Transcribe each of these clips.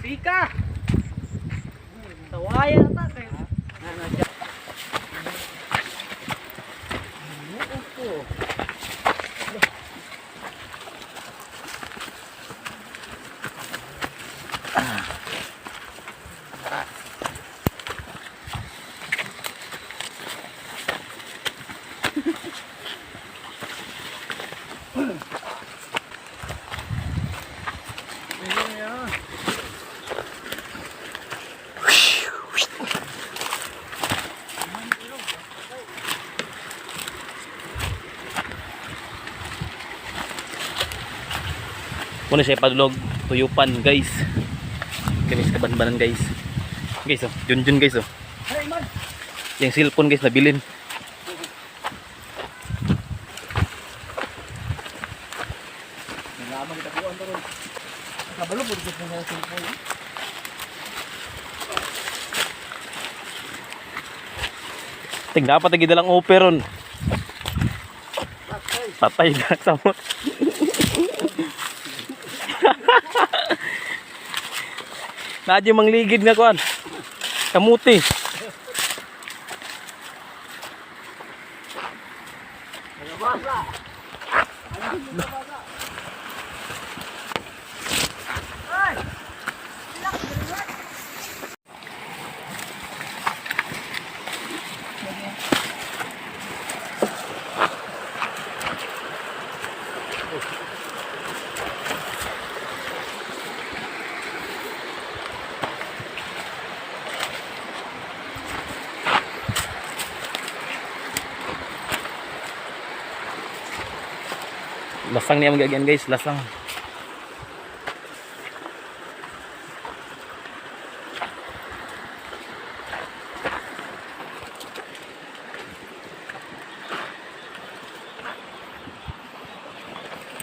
Pika. Tawayan na ta kay. Ano siya? Muna siya padulog tuyupan, guys. Kami sa kabanbanan, guys. Guys oh, jun jun, guys oh. Hey man. Yung cellphone, guys, nabilin. Nalaman kita kuan to ron. Kabalo pud gud sa cellphone. Tig dapat lagi dalang operon. Patay na samot. Nadyo mangligid nga kuan. Kamuti. Lasang niya magagyan, guys, lasang.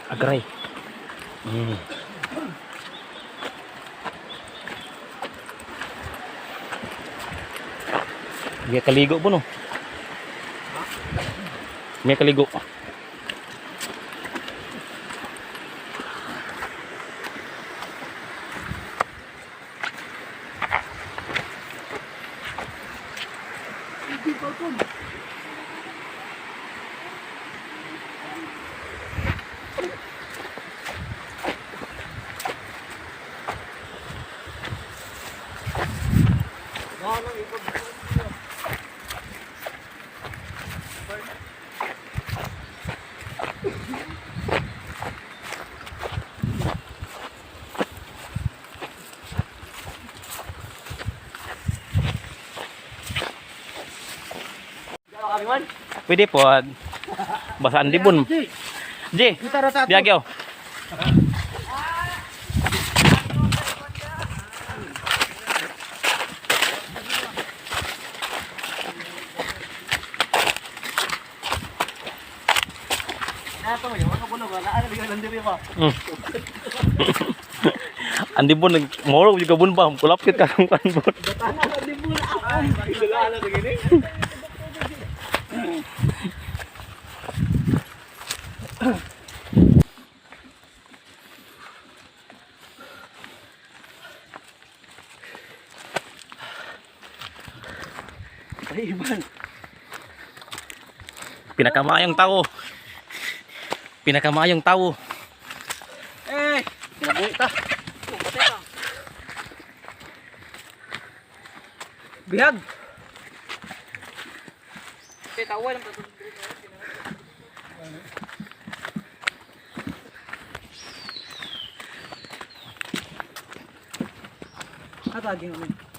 Agray. May kaligo po, no? May kaligo. Pwede po. Basaan libon. G. Biagyo. Nato mo yung mga puno ba? Naa na lang diri ba? Ang libon nag moro yung gabon ba? Kulapit ka kang kanbon. Tana na di mo na ako. Dala na gini. Ay man. Pinakamayong tao. Pinakamayong tao. Eh, kinabuhi ta. Bihag. Eh, tawa lang to. Atagin mo.